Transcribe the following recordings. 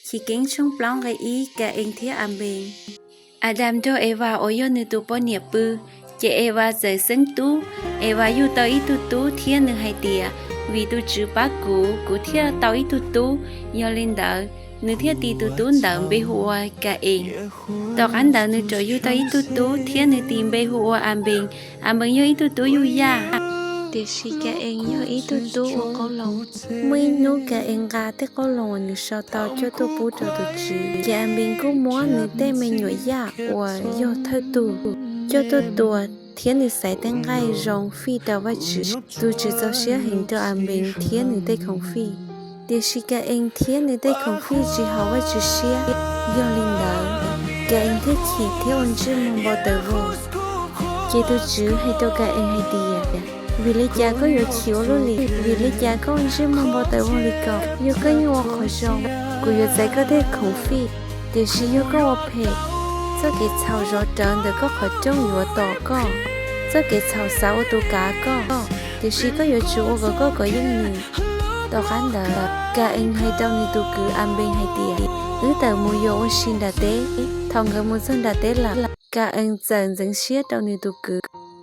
Chiv Keeb tshooj plaub nqe ib, Ka-ees thiab Anpees. Adas nrog Evas uas yog nws tus poj niam pw, ces Evas txawm xeeb tub. Evas yug tau ib tug tub thiab nws hais tias, Vim tus Tswv pab kuv, kuv thiaj tau ib tug tub. Yog li ntawd, nws thiaj tis tus tub ntawd npe hu ua Ka-ees. Tom qab ntawd nws rov yug tau ib tug tub thiab nws tis npe hu ua Anpees. Anpees yog ib tug tub yug yaj, tiam sis Ka-ees yog ib tug tub ua qoob loo. Muaj ib hnub Ka-ees nqa tej qoob loo uas nws sau tau coj tuaj pub rau tus Tswv, ces Anpees kuj muab nws tej me nyuam yaj uas yog thawj tug coj tuaj tua, thiab nws xaiv tej nqaij zoo fij rau Vajtswv. Tus Tswv txaus siab heev rau Anpees thiab nws tej khoom fij, tiam sis Ka-ees thiab nws tej khoom fij tsis haum Vajtswv siab. Yog li ntawd, Ka-ees thiaj chim thiab ua ntsej muag npau taws vog. Ces tus Tswv hais rau Ka-ees hais tias, Vim li cas koj yuav chim ua luaj li? Vim li cas koj ua ntsej muag npau taws vog li ko? Yog koj yeej ua qhov zoo, kuv yuav txais koj tej khoom fij. Tiam sis yog koj ua phem, txoj kev txhaum zov rawv ntawm koj qhov rooj yuav tom koj. Txoj kev txhaum xav ua tus kav koj, tiam sis koj yuav tsum ua kom koj kov yeej nws. Tom qab ntawd, Ka-ees hais rau nws tus kwv Anpees hais tias, Wb tawm mus yuav ua si nram teb. Thaum nkawd mus txog nram teb lawm, Ka-ees txawm ntxeev siab rau nws tus kwv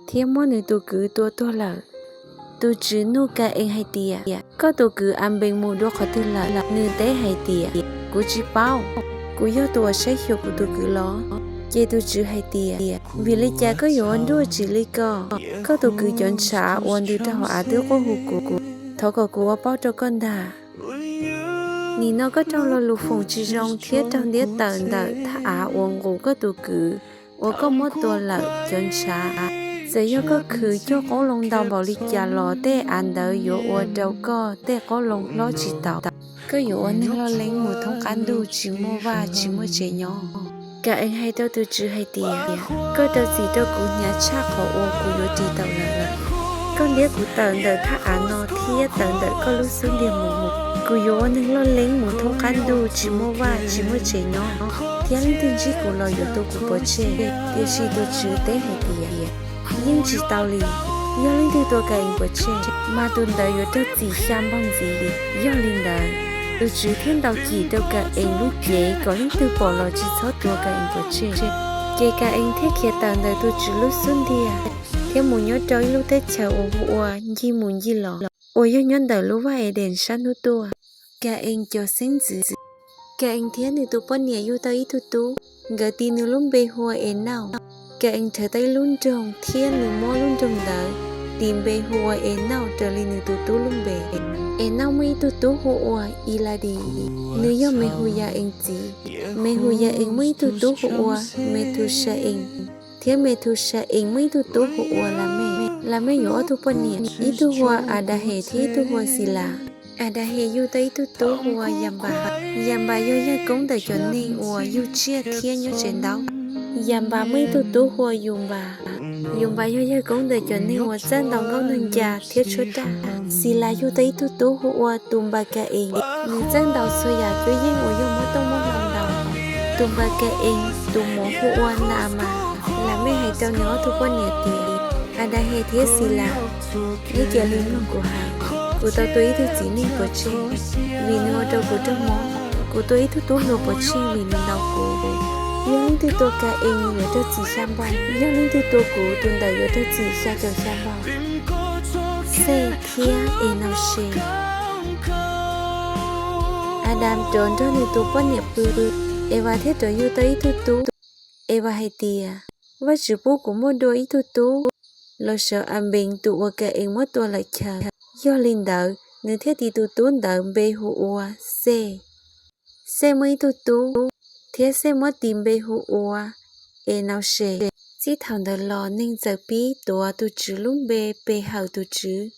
thiab muab nws tus kwv tua tuag lawm. Tus Tswv nug Ka-ees hais tias, Koj tus kwv Anpees mus dua qhov twg lawm? Nws teb hais tias, Kuv tsis paub, kuv yog tus uas saib xyuas kuv tus kwv los. Ces tus Tswv hais tias, Vim li cas koj yuav ua nruj tsim li ko? Koj tus kwv cov ntshav uas ntws rau hauv av twb quaj hu kuv, thov kom kuv ua paub rau koj ntag. Nim no koj raug lo lus foom tsis zoo thiab raug ntiab tawm ntawm thaj av uas nqus koj tus kwv uas koj muab tua lawm cov ntshav. Txawm yog koj khwv cog qoob loo ntau npaum li cas los tej av ntawd yuav ua rau koj tej qoob loo hlob tsis taus. Koj yuav ua neeg loj leeb mus thoob qab ntuj tsis muaj vaj tsis muaj tsev nyob. Ka-ees hais rau tus Tswv hais tias, Koj rau txim rau kuv hnyav tshaj qhov uas kuv yuav ris taus lawm. Koj ntiab kuv tawm ntawm thaj av no thiab tawm ntawm koj lub xub ntiag mus. Kuv yuav ua neeg loj leeb mus thoob qab ntuj tsis muaj vaj tsis muaj tsev nyob, thiab leej twg ntsib kuv los yuav tu kuv pov tseg. Tiam sis tus Tswv teb hais tias, Yeej tsis tau li. Yog leej twg tua Ka-ees pov tseg, mas tus ntawd yuav raug txim xya npaug ntxiv. Yog li ntawd, tus Tswv thiaj ntaus cim rau Ka-ees lub cev kom leej twg pom los tsis txhob tua Ka-ees pov tseg. Ces Ka-ees thiaj khiav tawm ntawm tus Tswv lub xub ntiag thiab mus nyob rau ib lub teb chaws uas hu ua Ncig Mus Ncig Los, uas yog nyob ntawm lub vaj Edees sab hnub tuaj. Ka-ees cov xeeb ntxwv. Ka-ees thiab nws tus poj niam yug tau ib tug tub, nkawd tis nws lub npe hu ua Enauj. Ka-ees nrhawv tau ib lub nroog thiab nws muab lub nroog ntawd tis npe hu ua Enauj raws li nws tus tub lub npe. Enauj muaj ib tug tub hu ua Iladis, nws yog Mehuya-ees txiv. Mehuya-ees muaj ib tug tub hu ua Methusa-ees, thiab Methusa-ees muaj ib tug tub hu ua Lamej. Lamej yuav ob tug poj niam, ib tug hu ua Adahes thiab ib tug hu ua Xilas. Adahes yug tau ib tug tub hu ua Yanpas. Yanpas yog yawg koob ntawm cov neeg uas yug tsiaj thiab nyob tsev ntaub. Yanpas muaj ib tug tub hu ua Yunpas. Yunpas yog yawg koob ntawm cov neeg uas txawj ntaus nkauj nug ncas thiab tshuab raj. Xilas yug tau ib tug tub hu ua Tunpas Ka-ees, nws txawj ntaus txhua yam cuab yeej uas yog muab tooj muab hlau ntaus. Tunpas Ka-ees tus muam hu ua Na-a mas. Lamej hais rau nws ob tug poj niam tias, Adahes thiab Xilas, neb cia li mloog kuv hais. Kuv tau tua ib tug txiv neej pov tseg vim nws ua rau kuv raug mob. Kuv tua ib tug tub hluas pov tseg vim nws ntaus kuv. Yog leej twg tua Ka-ees nws yuav raug txim xya npaug. Yog leej twg tua kuv, tus ntawd yuav raug txim xya caum xya npaug. Xej thiab Enauses. Adas rov nrog nws tus poj niam pw, Evas thiaj rov yug tau ib tug tub. Evas hais tias, Vajtswv pub kuv muaj dua ib tug tub los sawv Anpees tus uas Ka-ees muab tua lawm chaw. Yog li ntawd, nws thiaj tis tus tub ntawd npe hu ua Xej. Xej muaj ib tug tub, thiab Xej muab tis npe hu ua Enauses. Txij thaum ntawd los neeg txawm pib tuav tus Tswv lub npe pe hawm tus Tswv.